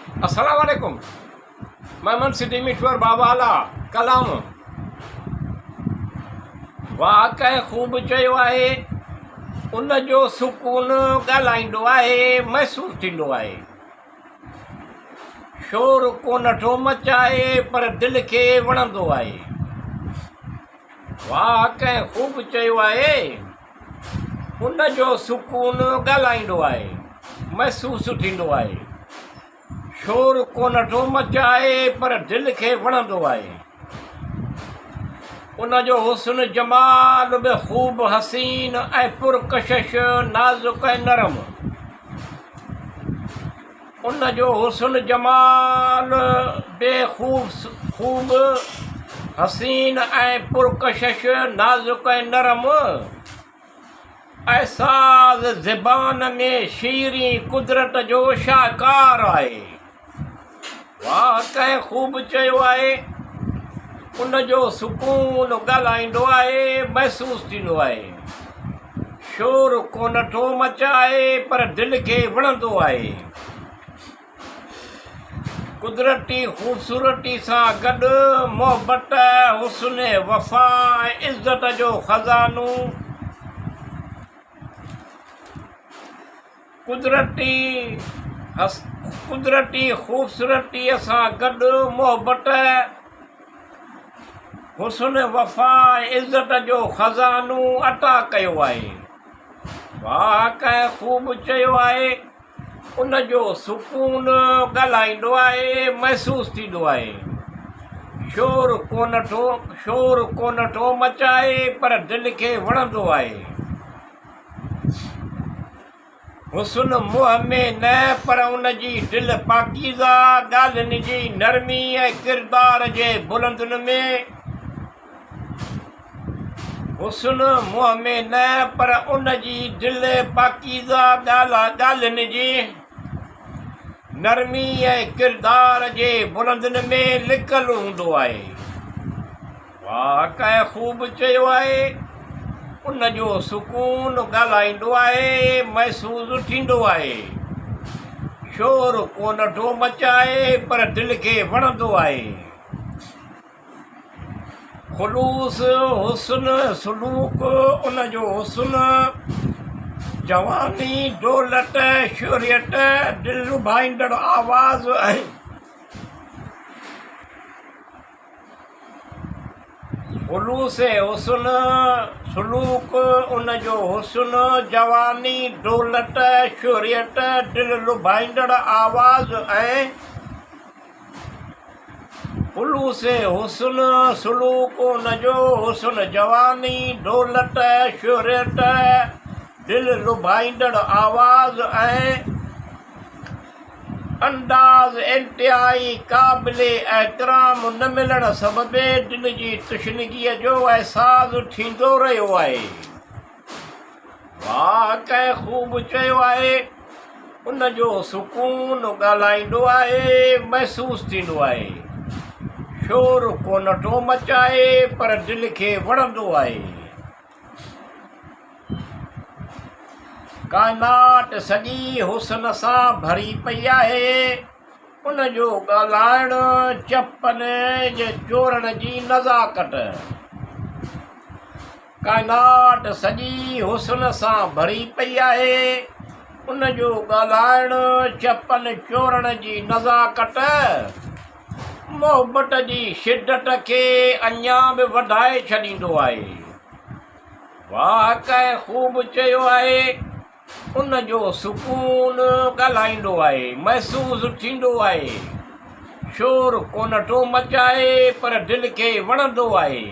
السلام عليڪم محمد صديق مٺور بابا اعليٰ ڪلام واهه ڪنهن خوب چيو آهي ان جو سڪون ڳالهائيندو آهي محسوس ٿيندو آهي شور ڪونه ٿو مچائي پر دل کي وڻندو آهي واهه ڪنهن خوب چيو آهي ان جو سڪون ڳالهائيندو آهي، محسوس ٿيندو آهي. شور ڪونه ٿو مچائي پر دل کي وڻندو آهي. ان جو حسن جمال به خوب حسين ۽ پرڪشش، نازڪ ۽ نرم. ان جو حسن جمال به خوب حسين ۽ پرڪشش، نازڪ ۽ نرم ۽ ساز زبان ۾ شيرين قدرت جو شاهڪار آهي. واهه ڪنهن خوب چيو آهي. ان جو سڪون ڳالهائيندو آهي، محسوس ٿيندو آهي. شور ڪونه ٿو مچائي پر دل کي وڻندو آهي. قدرتي خوبصورتي سان گڏ محبت، حسن وفا ۽ عزت جو خزانو. قدرتي قدرتي خوبصورتيء سان گڏ محبت، حسن وفا ۽ عزت جو خزانو عطا ڪيو آهي. واهه ڪنهن خوب چيو آهي، ان جو سڪون ڳالهائيندو آهي، محسوس ٿيندو آهي. شور ڪونه ٿو شور ڪونه ٿو مچائي پر دل کي وڻندو آهي. حسن منهن ۾ نه پر ان جي دل پاڪيزه، ڳالهين جي نرمي ۽ ڪردار جي بلندين ۾. حسن منهن ۾ نه پر ان جي دل پاڪيزه، ڳالهين جي نرمي ۽ ڪردار جي بلندين ۾ لڪل هوندو آهي. واهه ڪنهن خوب چيو آهي، ان جو سڪون ڳالهائيندو آهي، محسوس ٿيندو آهي. شور ڪونه ٿو مچائي پر دل کي وڻندو آهي. خلوص، حسن، سلوڪ، ان جو حسن، جواني، دولت، شهريت، دل لڀائيندڙ آواز ۽. خلوص حسن، سلوڪ، ان جو حسن، جواني، دولت، شهريت، دل لڀائيندڙ آواز ۽. خلوص حسن، سلوڪ، ان جو حسن، جواني، دولت، شهريت، دل لڀائيندڙ آواز ۽. انداز انتهائي قابل احترام نه ملڻ سبب دل جي تشنگيء جو احساس ٿيندو رهيو آهي. واهه ڪنهن خوب چيو آهي، ان جو سڪون ڳالهائيندو آهي، محسوس ٿيندو آهي. شور ڪونه ٿو مچائي پر دل کي وڻندو آهي. ڪائنات سڄي حسن سان ڀري پئي آهي. ان جو ڳالهائڻ چپن جي چورڻ جي نزاڪت. ڪائنات سڄي حسن سان ڀري پئي آهي. ان جو ڳالهائڻ چپن چورڻ جي نزاڪت. محبت جي شدت کي اڃا به وڌائي ڇڏيندو آهي. واهه ڪنهن خوب چيو آهي، ان جو سڪون ڳالهائيندو آهي، محسوس ٿيندو آهي. شور ڪونه ٿو مچائي پر دل کي وڻندو آهي.